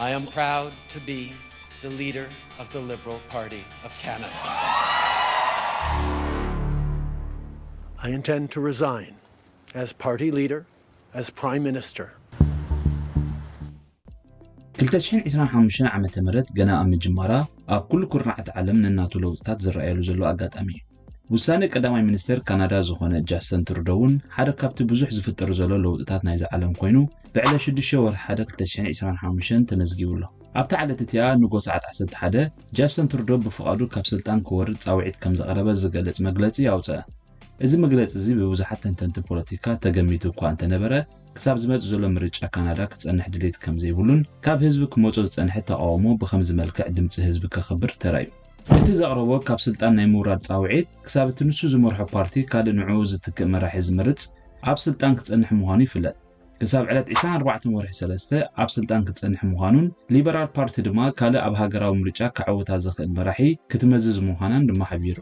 I am proud to be the leader of the Liberal Party of Canada. I intend to resign as party leader, as Prime Minister. ክልተ ሽሕን ዕስራን ሓሙሽተን ዓመተ ምህረት ገና ኣብ ምጅማራ ኣብ ኩሉ ኩርናዓት ዓለም ነናቱ ለውጥታት ዝረኣየሉ ዘሎ ኣጋጣሚ እዩ። ውሳነ ቀዳማይ ሚኒስተር ካናዳ ዝኾነ ጃስተን ትሩዶ እውን ሓደ ካብቲ ብዙሕ ዝፍጠር ዘሎ ለውጥታት ናይዚ ዓለም ኮይኑ ብዕለት ሽዱሽተ ወርሒ ሓደ ክልተ ሽሕን ዕስራን ሓሙሽተን ተመዝጊቡ ኣሎ። ኣብታ ዕለት እቲኣ ንጎ ሰዓት ዓሰርተ ሓደ ጃስተን ትሩዶ ብፍቓዱ ካብ ስልጣን ክወርድ ጻውዒት ከም ዘቕረበ ዝገልጽ መግለጺ ኣውጽአ። እዚ መግለጺ እዚ ብብዙሓት ተንተንቲ ፖለቲካ ተገሚቱ እኳ እንተነበረ ክሳብ ዝመጽእ ዘሎ ምርጫ ካናዳ ክጸንሕ ድሌት ከም ዘይብሉን ካብ ህዝቢ ክመጾ ዝጸንሐ ተቓውሞ ብኸምዚ መልክዕ ድምጺ ህዝቢ ከኽብር ተራእዩ። እቲ ዘቕረቦ ካብ ስልጣን ናይ ምውራድ ጻውዒት ክሳብ እቲ ንሱ ዝመርሖ ፓርቲ ካልእ ንዕኡ ዝትክእ መራሒ ዝመርጽ ኣብ ስልጣን ክጸንሕ ምዃኑ ይፍለጥ። ክሳብ ዕለት ዕስራን ኣርባዕተን ወርሒ ሰለስተ ኣብ ስልጣን ክጸንሕ ምዃኑን ሊበራል ፓርቲ ድማ ካልእ ኣብ ሃገራዊ ምርጫ ክዕውታ ዝኽእል መራሒ ክትመዝዝ ምዃናን ድማ ሓቢሩ።